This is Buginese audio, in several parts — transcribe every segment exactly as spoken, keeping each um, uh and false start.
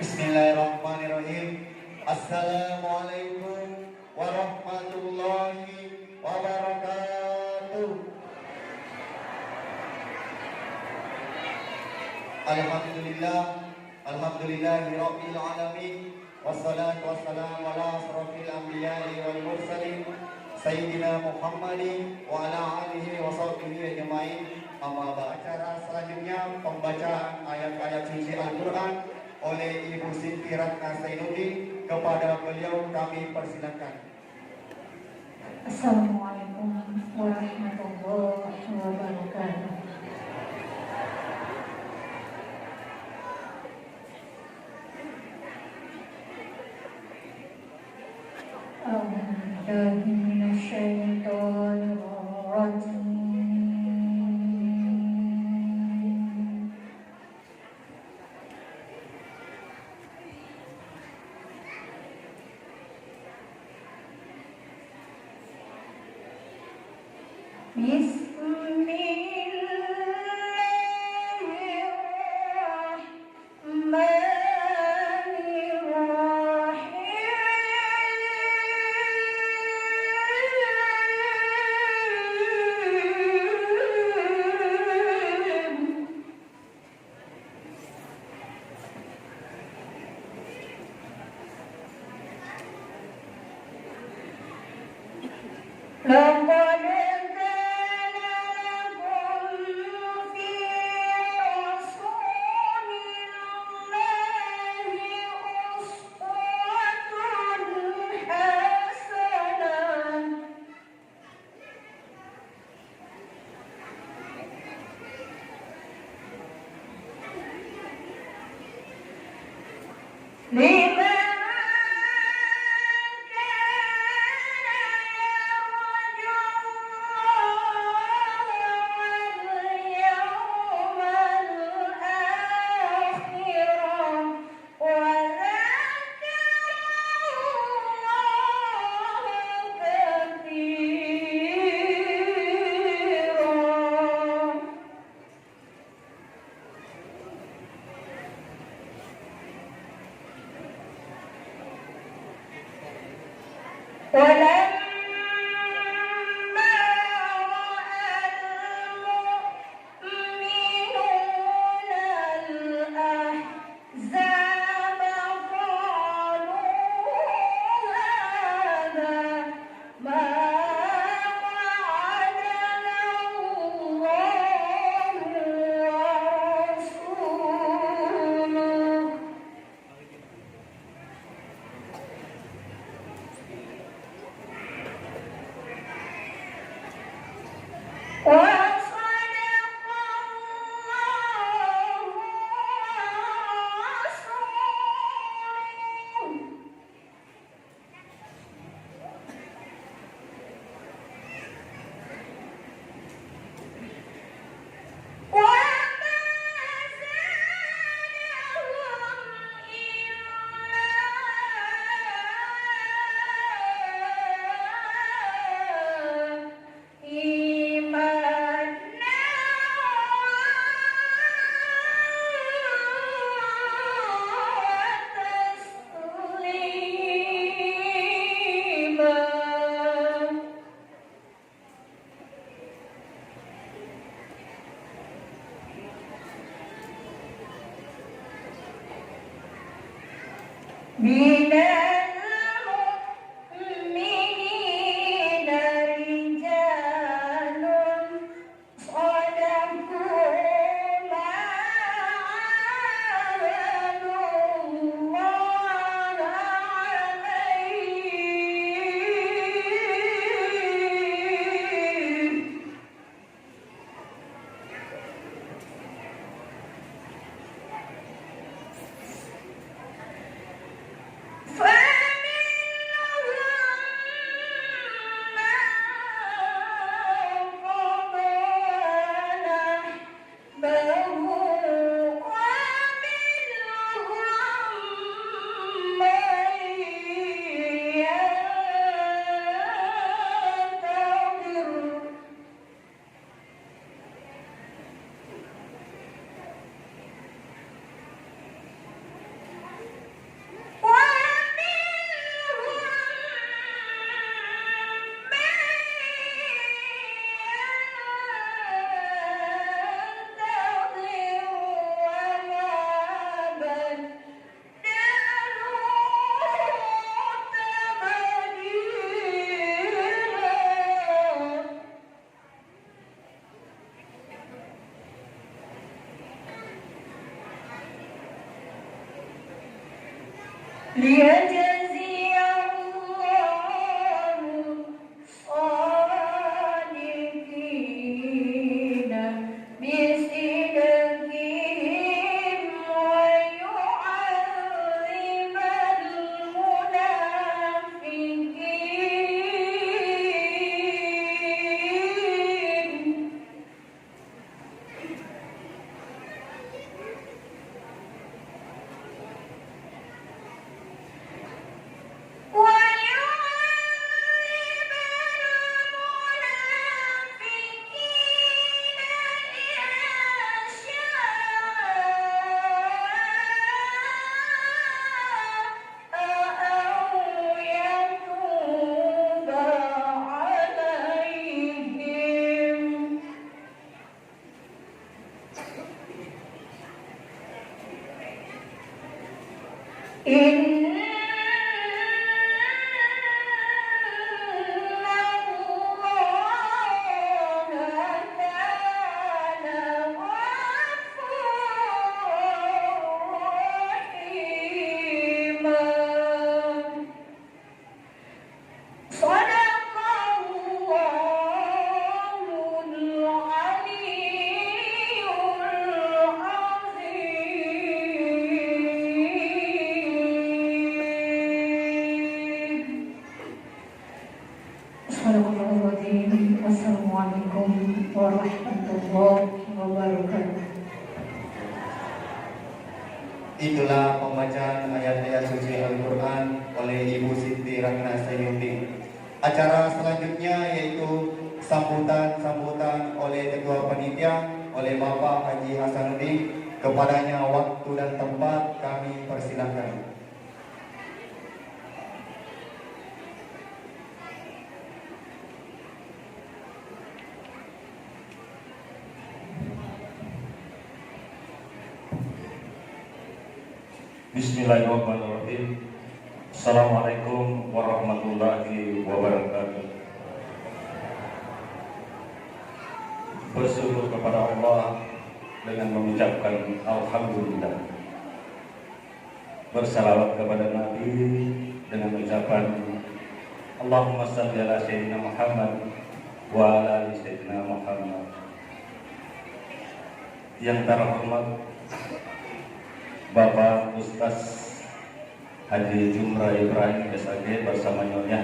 Bismillahirrahmanirrahim. Assalamualaikum warahmatullahi wabarakatuh. Alhamdulillah, alhamdulillahi rabbil alamin. Wassalatu wassalamu ala asrafil anbiya'i wal mursalin, Sayyidina Muhammadin wa ala alihi wa sahbihi ajma'in. Amma ba'd. Acara selanjutnya pembacaan ayat-ayat suci Al-Quran oleh Ibu Siti Ratna Zainuddin. Kepada beliau kami persilakan. Assalamualaikum warahmatullahi wabarakatuh. أعوذ بالله من الشيطان الرجيم. بسم الله الرحمن الرحيم. لقد كان لكم في رسول الله أسوة حسنة. لمن كان يرجو الله واليوم الآخر وذكر الله كثيرا. ولما رأى المؤمنون الأحزاب قالوا هذا ما وعدنا الله ورسوله وصدق الله ورسوله. وما زادهم إلا إيمانا وتسليما. من المؤمنين رجال صدقوا ما عاهدوا الله عليه. ليجزي الله الصادقين بصدقهم ويعذب المنافقين. ويعذب المنافقين إن شاء أو يتوب عليهم. إن الله كان غفورا رحيما. صدق الله العلي العظيم. صدق الله العظيم. السلام عليكم ورحمة الله وبركاته. Itulah pembacaan ayat-ayat suci Al-Quran oleh Ibu Siti Ratna Sayuti. Acara selanjutnya yaitu sambutan-sambutan oleh Ketua Panitia, oleh Bapak Haji Hasanuddin. Kepadanya waktu dan tempat kami persilahkan. Bismillahirrahmanirrahim. Assalamualaikum warahmatullahi wabarakatuh. Bersyukur kepada Allah dengan mengucapkan alhamdulillah. Bersalawat kepada Nabi dengan ucapan, "Allahumma salli ala Sayyidina Muhammad wa ala ali Sayyidina Muhammad." Yang terhormat Bapak Ustaz Haji Jumra Ibrahim, S A G, bersama Nyonya.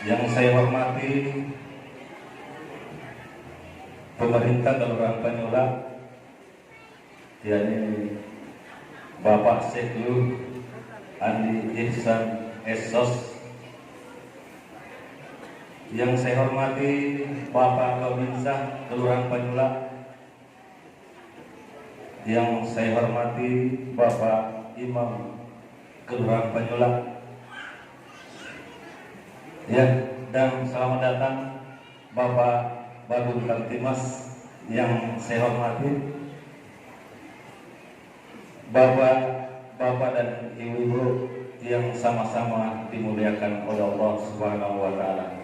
Yang saya hormati pemerintah Kelurahan Panyula, yakni Bapak Seklu Andi Ihsan, S Sos. Yang saya hormati Bapak Babinsa Kelurahan Panyula. Yang saya hormati Bapak Imam Kelurahan Panyula. Ya, dan selamat datang Bapak Badung Kamtimas yang saya hormati, Bapak, Bapak dan Ibu-ibu yang sama-sama dimuliakan oleh Allah Subhanahu wa Ta'ala.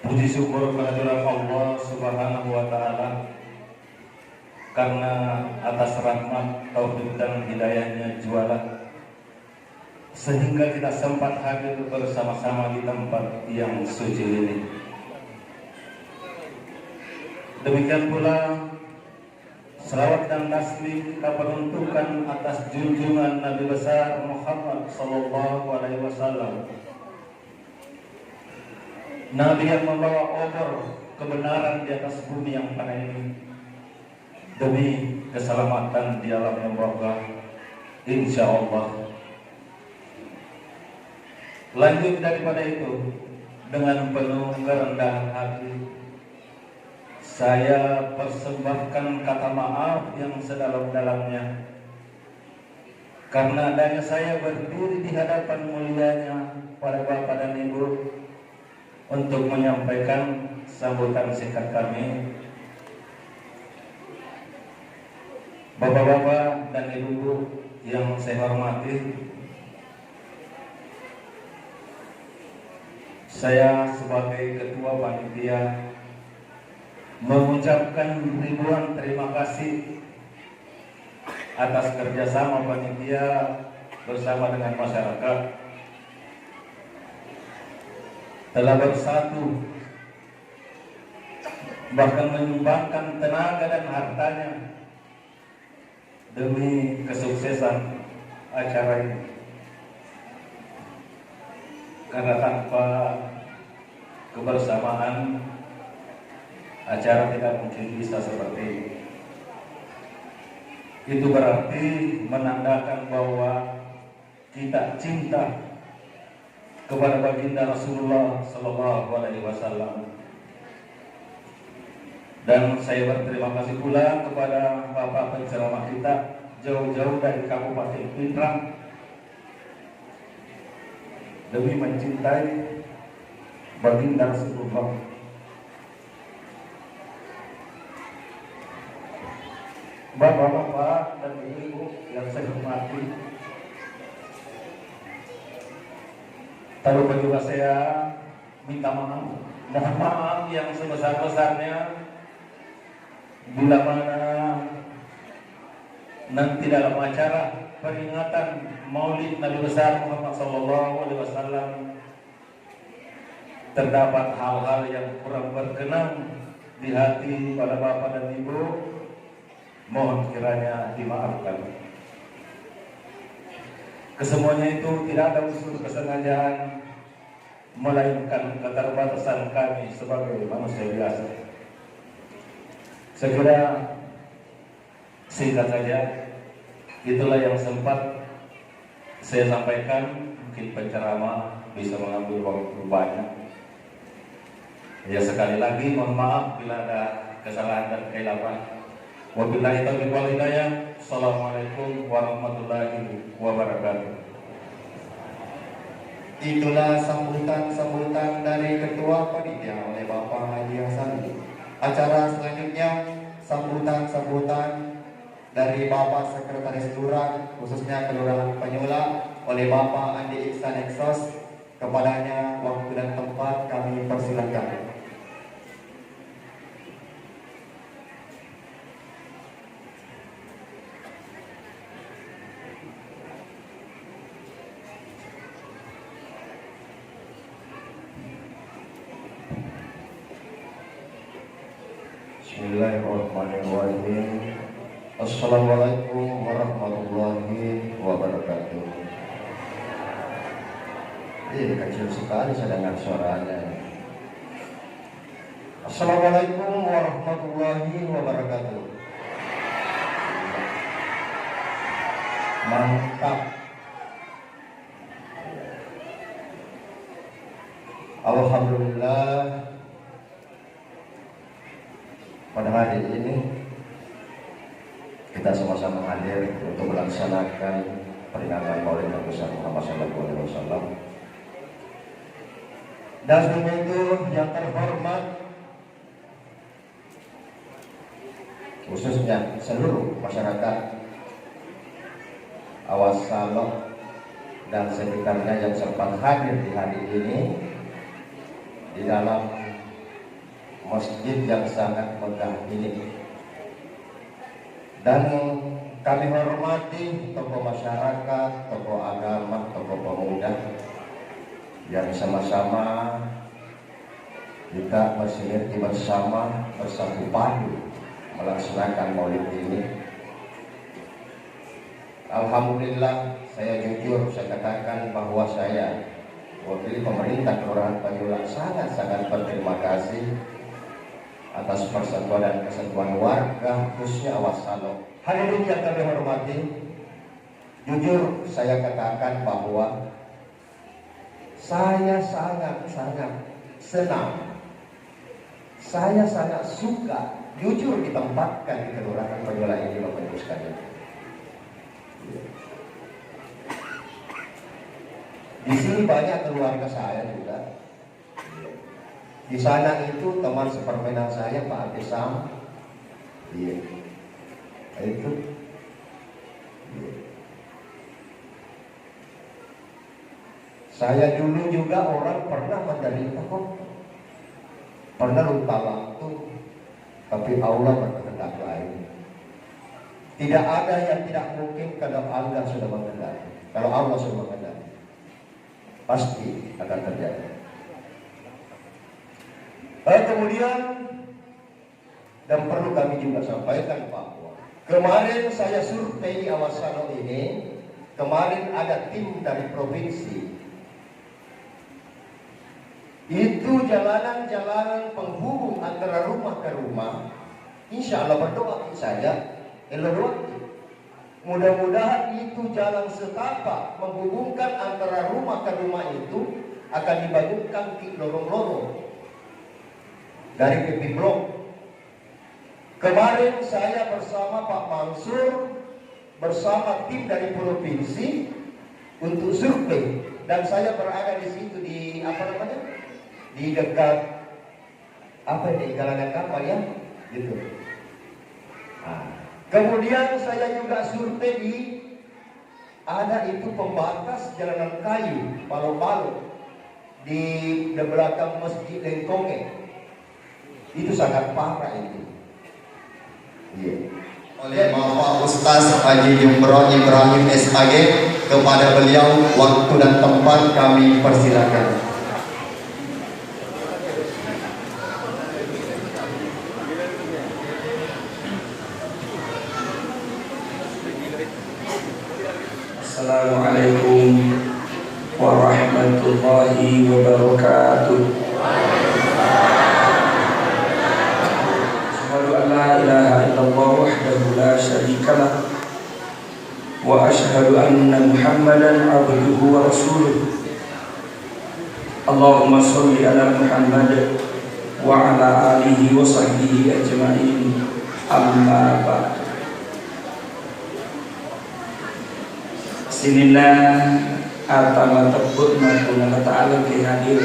Puji syukur kehadirat Allah Subhanahu wa Ta'ala karena atas rahmat, taufik, dan hidayahnya jualah sehingga kita sempat hadir bersama-sama di tempat yang suci ini. Demikian pula, selawat dan taslim kita peruntukkan atas junjungan Nabi besar Muhammad sallallahu alaihi wasallam, Nabi yang membawa obor kebenaran di atas bumi yang fana ini demi keselamatan di alam yang barzakh, insya Allah. Lanjut daripada itu, dengan penuh kerendahan hati, saya persembahkan kata maaf yang sedalam-dalamnya karena adanya saya berdiri di hadapan mulianya para bapak dan ibu untuk menyampaikan sambutan singkat kami. Bapak-bapak dan ibu-ibu yang saya hormati, saya sebagai ketua panitia Mengucapkan ribuan terima kasih atas kerjasama panitia bersama dengan masyarakat, telah bersatu, bahkan menyumbangkan tenaga dan hartanya demi kesuksesan acara ini. Karena tanpa kebersamaan, acara tidak mungkin bisa seperti ini. Itu berarti menandakan bahwa kita cinta kepada Baginda Rasulullah Sallallahu Alaihi Wasallam. Dan saya berterima kasih pula kepada Bapak penceramah kita, jauh-jauh dari Kabupaten Pinrang, demi mencintai Baginda Rasulullah. Bapak-bapak dan ibu-ibu yang saya hormati, tak lupa juga saya minta maaf. Mohon maaf yang sebesar-besarnya bila mana nanti dalam acara peringatan Maulid Nabi Besar Muhammad Sallallahu Alaihi Wasallam terdapat hal-hal yang kurang berkenan di hati pada bapak dan ibu, mohon kiranya dimaafkan. Kesemuanya itu tidak ada unsur kesengajaan, melainkan keterbatasan kami sebagai manusia biasa. Saya kira singkat saja, itulah yang sempat saya sampaikan. Mungkin penceramah bisa mengambil waktu banyak. Ya, sekali lagi mohon maaf bila ada kesalahan dan kekhilafan. Wabillahi taufiq wal hidayah. Assalamualaikum warahmatullahi wabarakatuh. Itulah sambutan-sambutan dari Ketua Panitia oleh Bapak Haji Hasan. Acara selanjutnya, sambutan-sambutan dari Bapak Sekretaris Lurah, khususnya Kelurahan Panyula, oleh Bapak Andi Iksan Eksos. Kepadanya waktu dan tempat kami persilakan. Bismillahirrahmanirrahim. Assalamualaikum warahmatullahi wabarakatuh. Ih, kecil sekali saya dengar suaranya. Assalamualaikum warahmatullahi wabarakatuh. Mantap. Alhamdulillah, pada hari ini kita sama-sama hadir untuk melaksanakan peringatan Maulid Nabi Besar Muhammad Sallallahu Alaihi Wasallam. Dan sebelum itu, yang terhormat, khususnya seluruh masyarakat Awasalo dan sekitarnya yang sempat hadir di hari ini di dalam masjid yang sangat megah ini. Dan kami hormati tokoh masyarakat, tokoh agama, tokoh pemuda yang sama-sama kita bersinergi bersama, bersatu padu melaksanakan Maulid ini. Alhamdulillah, saya jujur, saya katakan bahwa saya, wakil pemerintah Kelurahan Panyula, sangat-sangat berterima kasih atas persatuan dan kesatuan warga, khususnya Awasalo. Hadirin yang kami hormati, jujur saya katakan bahwa saya sangat-sangat senang. Saya sangat suka, jujur, ditempatkan di Kelurahan Panyula ini, Bapak Ibu sekalian. Di sini banyak keluarga saya juga. Di sana itu teman sepermainan saya, Pak Hafiz Sam. Iya. Itu. Iya. Saya dulu juga orang pernah menderita kok. Pernah lupa waktu. Tapi Allah berkehendak lain. Tidak ada yang tidak mungkin kalau Allah sudah menghendaki. Kalau Allah sudah menghendaki, pasti akan terjadi. Eh, kemudian, dan perlu kami juga sampaikan bahwa kemarin saya survei di Awasano ini, kemarin ada tim dari provinsi. Itu jalanan-jalanan penghubung antara rumah ke rumah, insya Allah berdoa saja, elo doa. Mudah-mudahan itu jalan setapak menghubungkan antara rumah ke rumah itu akan dibangunkan ki lorong-lorong dari P P Blok. Kemarin saya bersama Pak Mansur, bersama tim dari provinsi untuk survei, dan saya berada di situ, di apa namanya, di dekat, apa ini, galangan kapal ya, gitu. Nah, kemudian saya juga survei di, ada itu pembatas jalanan kayu, balok-balok di, di belakang Masjid Lengkonge. Itu sangat parah itu. Iya. Oleh Bapak Ustaz Haji Jumroh Ibrahim S H G, kepada beliau waktu dan tempat kami persilakan. Assalamualaikum warahmatullahi wabarakatuh. Asyhadu an la ilaha illallah wahdahu la syarika lah, wa asyhadu anna Muhammadan abduhu wa rasuluh. Allahumma sholli ala Muhammad wa ala alihi wa sahbihi ajma'in. Amma ba'du. Sininna ata mateppe'na Puang Allah Ta'ala engkae hadir.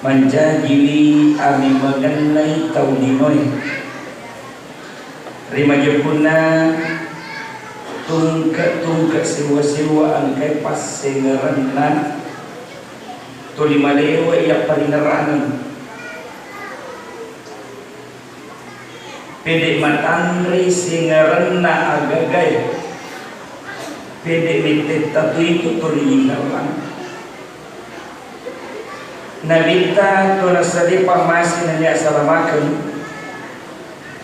Mancajiwi amimengennai tau linoe. Ri majeppunna tungke-tungke sewwa-sewwa engkae passengerenna tuli malewa iya paringerrangeng. Pede matanre sengerenna agagae. Pede mettetta tu itu tuli ingerrang. Nabitta to nasadepa masi nani asalamakeng,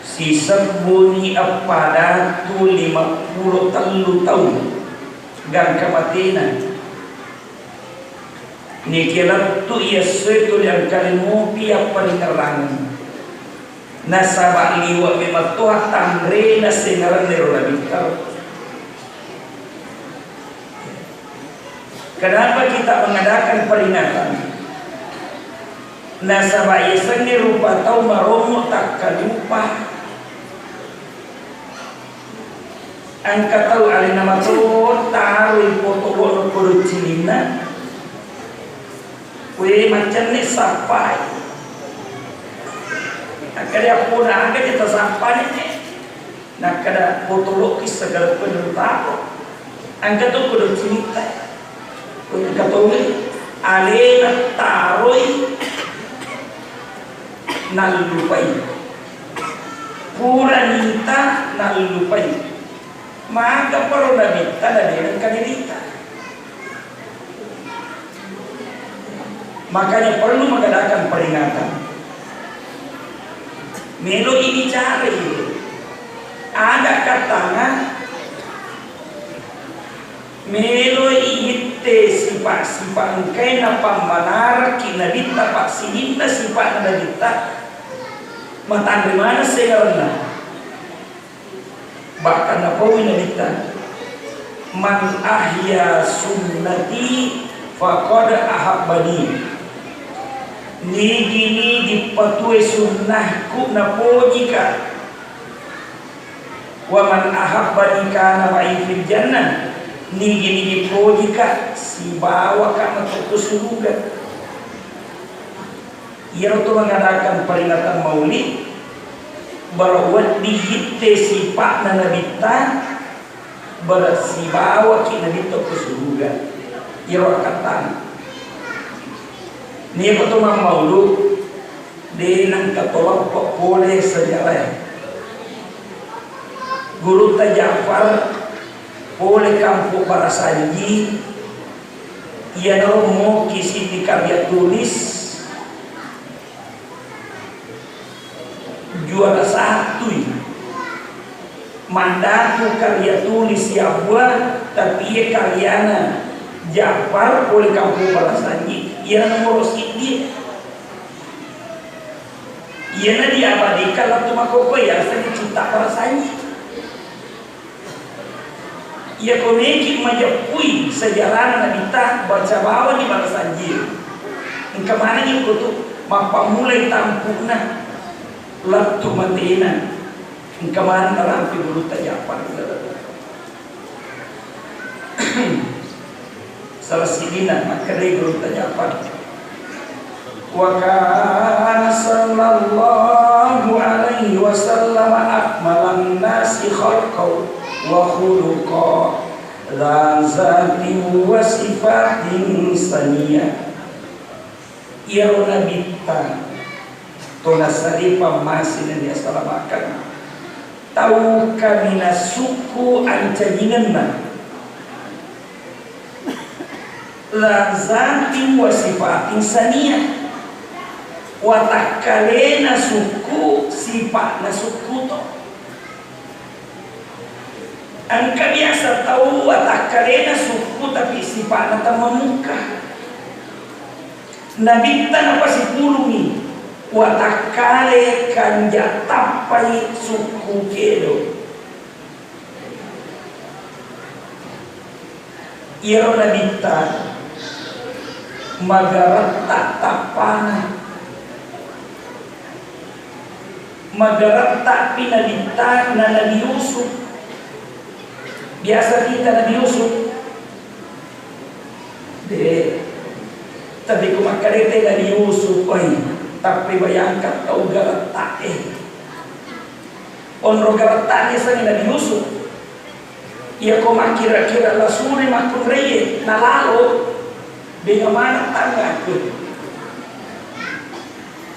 sisebbuni eppa datu limappulo tellu taung gangka matena. Nike lettu i essoe tuli engkale mupi apparingerrangeng. Nasaba liwe memetto attanrena sengerenna ero Nabitta. Kenapa kita mengadakan peringatan? Nasaba yasengnge rupa tau maromo takkalupa. Engka tau alena mato taroi potolo'na kodong cilinna. We, macenni sappai. Akkeda appona aga kita sappani. Nakkeda potolo'ki segala penelutapo. Engka to kodong cinitta. Engka tongi alena taroi nallupai. Pura nita nallupai. Maka paro Nabitta nalena engka dirita. Makanya perlu mengadakan peringatan. Melo ibicara itu. Ada katana melo igitte sifat-sifat engkae napammanaraki Nabitta, passininna sifat Nabitta. Matanre mana sengerenna. Bahkan napaui Nabitta, "Man ahya sunnati faqad ahabbani." Nigi-nigi patue sunnahku napojika. "Wa man ahabbani kana ma'i fil jannah." Nigi-nigi pojika sibawaka matettu suruga. Iyaro tu mengadakan peringatan Maulid, bara wedding itte sipa'na Nabitta, bara sibawaki Nabitta ke suruga. Iyaro akkattana. Niko tu mammaulud, De' nengka toleppo pole sejarae. Gurutta Ja'far pole Kampung Barasanji, iyanaro moki siddi karya tulis juara satu i. Mandaku karya tulis siabbua, tapi iye karyana Ja'far pole Kampung Barasanji, iyana nomoro siddi. Iyana diabadikan lettu makkokkoe, yasengnge Citta Barasanji. Iyako meki majeppui sejarana Nabitta, baca bawani Barasanji. Engka manengngi ko tu mappammulai tampu'na lettu matena. Engka maneng narampe Gurutta Ja'far. Salah siddinna makkedai Gurutta Ja'far, "Wa kana sallallahu alaihi wasallam akmalan nasi khalqan wa khuluqa, dza zatin wa sifatin saniyah." Iyaro Nabitta tona saripa masina diasalamakan. Tau kaminang sukku ancajingenna. Dza zatin wa sifatin saniyah. Watakkalena sukku, sipa'na sukku to. Engka biasa tau watakkalena sukku tapi sipa'na temmamukka. Nabitta napasipulungngi, watakkale kanja tappai sukku kedo. Iyaro Nabitta magaretta tappana. Magaretta pi Nabitta na Nabi Yusuf. Biasa kita Nabi Yusuf. De. Tapi ko makkeda te Nabi Yusuf, oi, tapi bayangkan tau garetta e. Onro garetta ni sengi Nabi Yusuf. Iyako makkira-kira lasuri makkunraie, nalalo, benga maneng tangnga.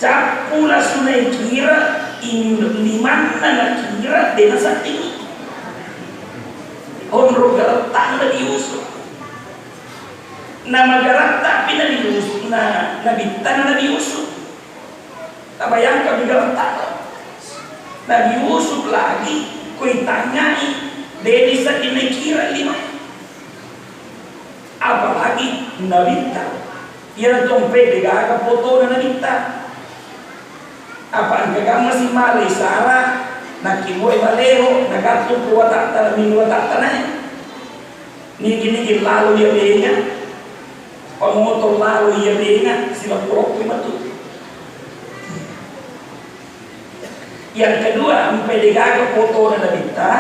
Cappu lasu naikira, in-, limanna nakira, de naseddingi. Onro garettana Nabi Yusuf. Namagaretta pi Nabi Yusuf, na, Nabitta na Nabi Yusuf. Tabayangkan mi garetta. Nabi Yusuf lagi ko itangngai, de nasedding naikira lima. Apalagi Nabitta. Iyana tompe de gaga fotona Nabitta. Apa engka gammasi male isara, nakkibuai maleho, nagattung ko watatta, minung watatta nae. Nigi-nigi lalo iya benga, pamoto lalo iya benga, siloppo-loppoi matu. Yang kedua, empai de gaga fotona Nabitta,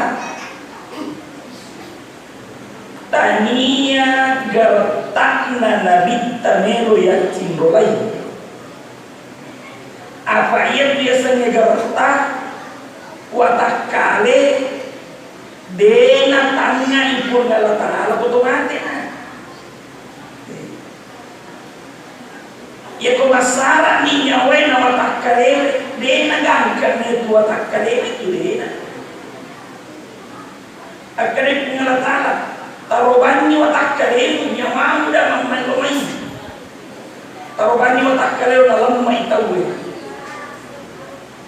tania garettana Nabitta melo yaccinrolai. Apa iya biasanna garetta, watakkale de natangngai Puang Allah Ta'ala ko to mate na. Iyako massara'ni nyawae na watakkalewe, de nagangka na itu watakkalewe tu de na. Akkeda Puang Allah Ta'ala, tarobanni watakkalemu nyawamu da mammallo mai. Tarobanni watakkalemu nalemmai tauwe.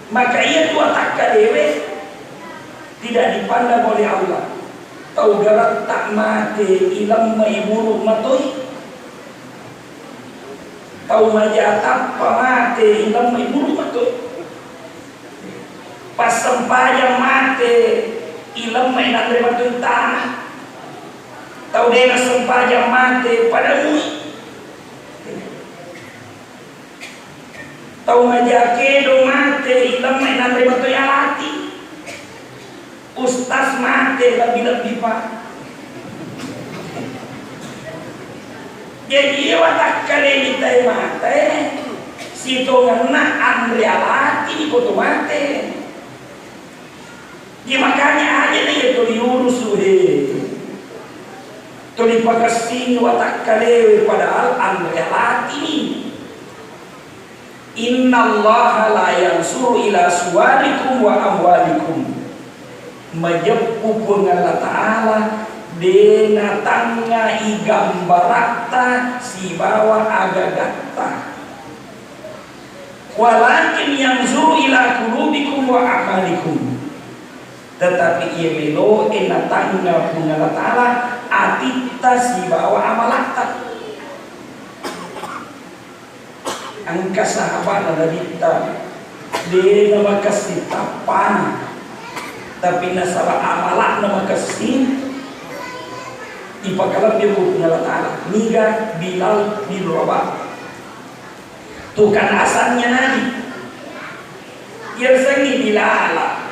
Maka iya tu watakkalewe tidak dipandang oleh Allah. Tau garetta mate ilemmai bulu matoi. Tau maja tappa mate ilemmai bulu matoi. Passempajang mate ilemmai nanre matoi tana. Tau de nassempajang mate pada mui. Tau maja kedo mate ilemmai nanre matoi alati. Ustaz mate lebbi-lebbi, Pak. Jadi, iya watakkaleni tae mate, sitongenna anre alati ni ko to mate. Iya, makanya aja na iya tuli urusu, he. Tuli pakessingi watakkalewe, padahal anre alati ni. Innallaha la yanzuru ila suwarikum wa amwalikum. Majeppu Puang Allah Ta'ala de' natangnga i gambaratta sibawa agagatta. Walakin yanzuru ila qulubikum wa a'malikum. Tetapi iya melo'e natangnga Puang Allah Ta'ala atitta sibawa amalatta. Engka sahabana Nabitta, de' namakessing tappana, tapi nasaba amala'na makessing, ipakalebbi Puang Allah Ta'ala. Niga? Bilal bin Rabah. Tukang asannya Nabi. Iya sengngi Bilala.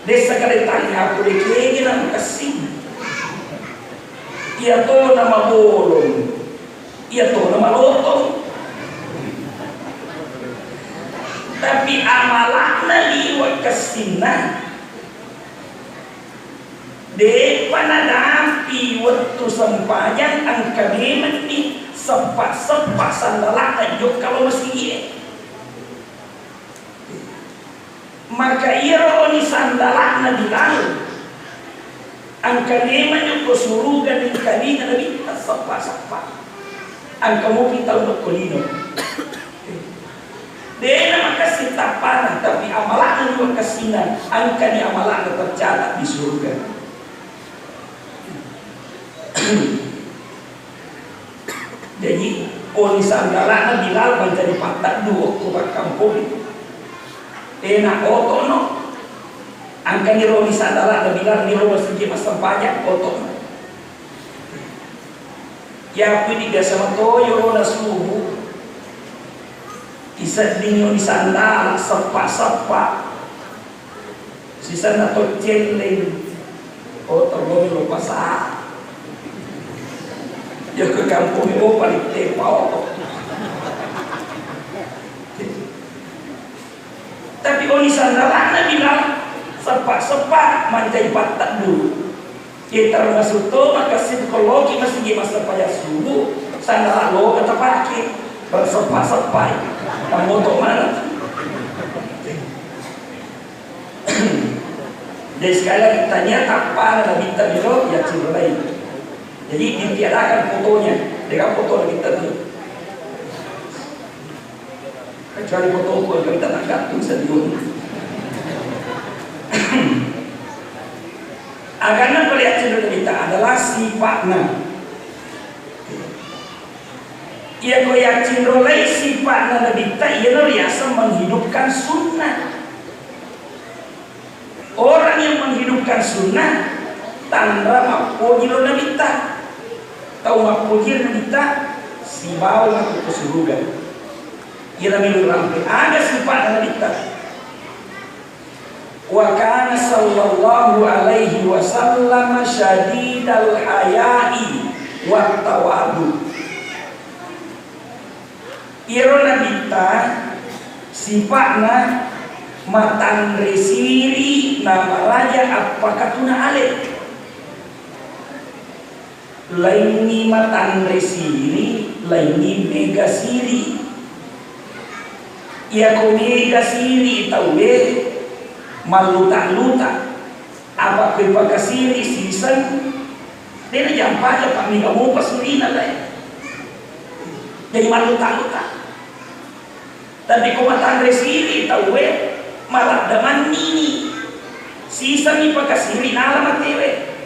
Dessa kale tanya aku de' kege na makessing. Iya to na mabolong. Iya to na malotong. Tapi amala'na liwe' kessinna. De'pa nadapi wettu sempajang, engka memenni seppa-seppa sandala'na jokka lao masigi'e. Maka iyaro oni sandala'na Bilal, engka memeng jokka suruga nengkalinga Nabitta seppa-seppa. Engka mopi tau dokko lino. De' namakessing tappana, tapi amala'na liwe' kessinna, engkani amala'na tercatat di surga. Jaji, oni sandala'na Bilal mancaji patteddu okko pakkampongnge. Tena oto'no. Engkani ro oni sandala'na Bilal, niro masigi massempajang, oto'no. Yaku idi biasa mato yolona subuh. Iseddingi oni sandala seppa-seppa. Sisenna to celleng. Oto gomelo pasa. Yako kampung o paling tepa oto. Tapi oni sandala'na Bilal seppa-seppa mancaji patteddu. Ye termasuk to makessing ko loki masigi massempajang subuh, sandala' loka tapake, berseppa-seppai. Kamu to mana? Jadi sekali lagi tanya tappana Nabitta melo yaccinrolai. Jadi ditiadakan fotonya, de' gaga foto Nabitta tu. Kecuali foto ko kita tak gantung sedium. Aganna pole yaccinrolai Nabitta adalah sipa'na. Iya ko yaccinrolai sipa'na Nabitta, iyaro riaseng menghidupkan sunnah. Orang yang menghidupkan sunnah, tanra mappoji ro Nabitta. Tau mappoji ro Nabitta, sibawa matu ke suruga. Iyana melo rampe. Aga sipa'na Nabitta? Wa kana sallallahu alaihi wasallam syadidal haya'i wat tawadu. Iyaro Nabitta sipa'na matanre siri na maraja appakatuna ale. Laingngi matanre siri, laingngi mega siri. Iyako mega siri tauwe malluta-luta. Apa ko ipakasiri siseng, de' najampang, apa mega mopa sirina lae. Jadi malluta-luta. Tapi ko matanre siri tauwe, maladda mannini. Sisengngi pakasiri nala matewe.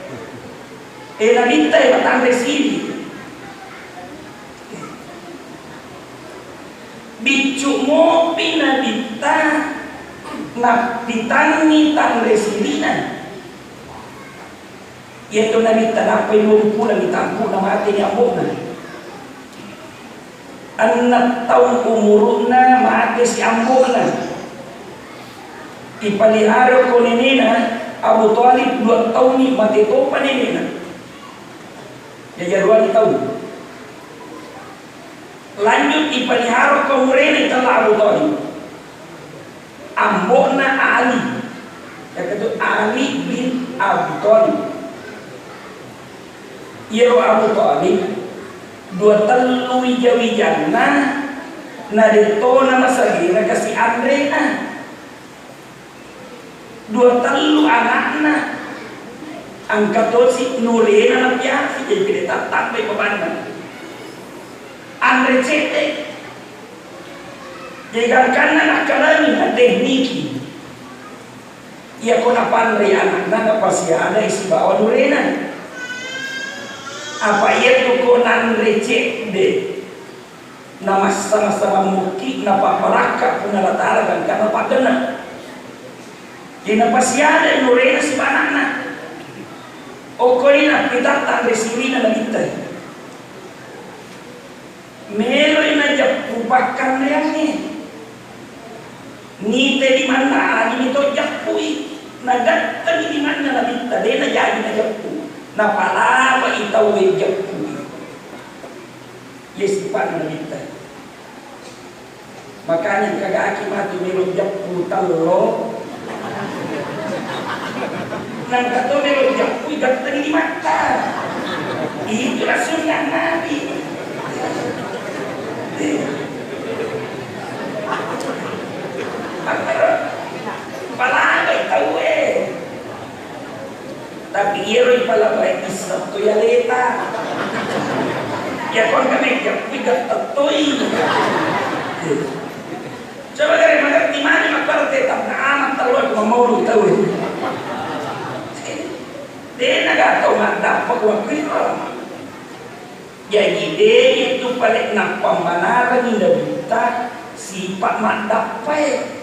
E, Nabitta e matanre siri. Biccu mopi Nabitta nappitangngi tanre sirina. Iyatu Nabitta nappai duappulo taunna mate ni ambo'na. Enneng taung umuru'na mate si ambo'na. Ipaliharako nenena Abu Thalib dua taunni, mate topa nenena. Jaji aruani taung. Lanjut ipaliharako umurena itella Abu Thalib. Ambo'na Ali. Iyakitu Ali bin Abi Thalib. Iyaro Abu Thalib, dua tellu wija-wijanna Na de'tona masagena kasi anrena. Dua tellu anakna. Engka tosi nurena napiafi, jadi pede tattambai babanna. Anre cedde. Jadi gangkanna nakkalangi na tekniki. Iyako napanrei anakna, napasiadai sibawa nurena. Apa iyatu ko nanre cedde, namassa-massa mammukki, napabbarakka Puang Allah Ta'ala gangkanna paggenna. Jadi napasiadai nurena sibawa anakna. Okkoni nappitatta anre siwina nabitta. Meloi najeppu pakkanreangnge. Nite limanna, ajini to jeppui. Nagattengi limanna nabitta, de najaji najeppu. Napalabai tauwe jeppui. Ye sifatna nabitta. Makanya kagaki matu melo jeppu tello. Nangka to melo jeppu, igattengi limatta. Itulah sunnah Nabi. Makkaro, palabai tauwe. Tapi iyaro ipalabai isseng to yaleta. Iyako engka mejja, igattettoi. Coba gare magarti mani makkaro tetap na amat tello ko mammolo tau. Dena ga tau maddappa ko makkuiro. Jaji de itu pale nappammanareng nabitta sipa maddappae.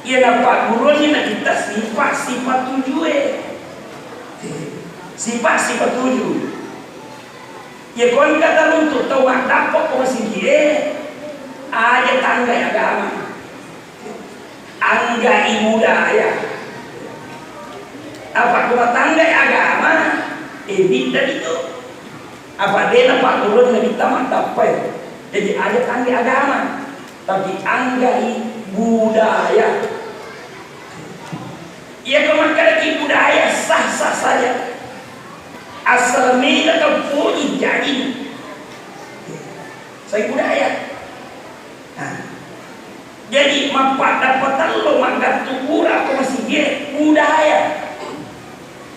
Iya nappaguruni nabitta sipa sipatujue. Sipa sipatuju. Iya ko engka taruntu tau maddappa ko masigie, aja tanggai agama. Anggai budaya. Apa ko matanggai agama, eh, bidda itu. Apa dena pagurun nabitta maddappai. Jadi aja tanggai agama, tapi anggai budaya. Iya ko makkadaki budaya sah-sah saja. Asal mega tau poji jadi. Sai budaya. Nah, jadi mappaddappa tello maggattu pura ko masigie budaya.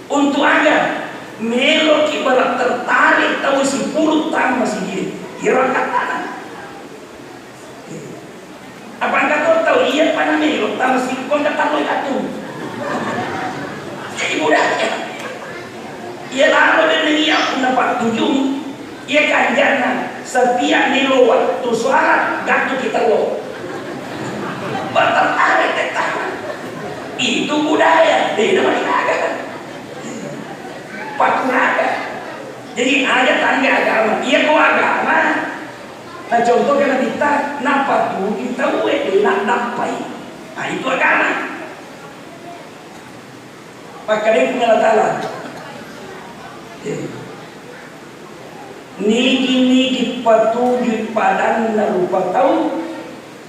Untuk aga? Meloki bara tertarik tau sipulung tama masigie. Iro angkattana. Apa engka to tau iya pada melo tama masigie ko engka tello gattu. Jadi budaya. Iya lalo de nennia punna pattujung. Iya kanjanna, setiap melo waktu sholat, gattu kita lo. Bertertarik kita. Itu budaya, beda mani naga. Pakuraga. Jadi aja tangga agama. Iya ko agama. Nah contoh kan kita, napa tuh kita uwe, nak dapai. Nah itu agama. Makkedai Puang Allah Ta'ala, nigi-nigi patujui padanna rupa tau,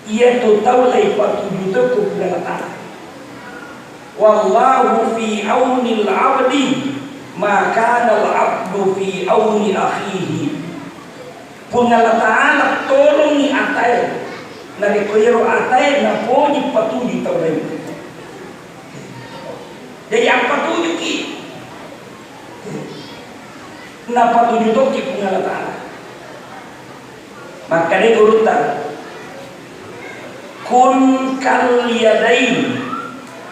iyatu tau leipatuju to ku Puang Allah Ta'ala. Wallahu fi aunil abdi ma kana al abdu fi auni akhihi. Puang Allah Ta'ala tolongi atae, narekko iyaro atae napoji patujui tau lainna. Jadi appatujuki, napatuju tokki Puang Allah Ta'ala. Makkedai gurutta, kun kal yadain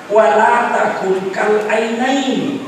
wala takun kal ainain.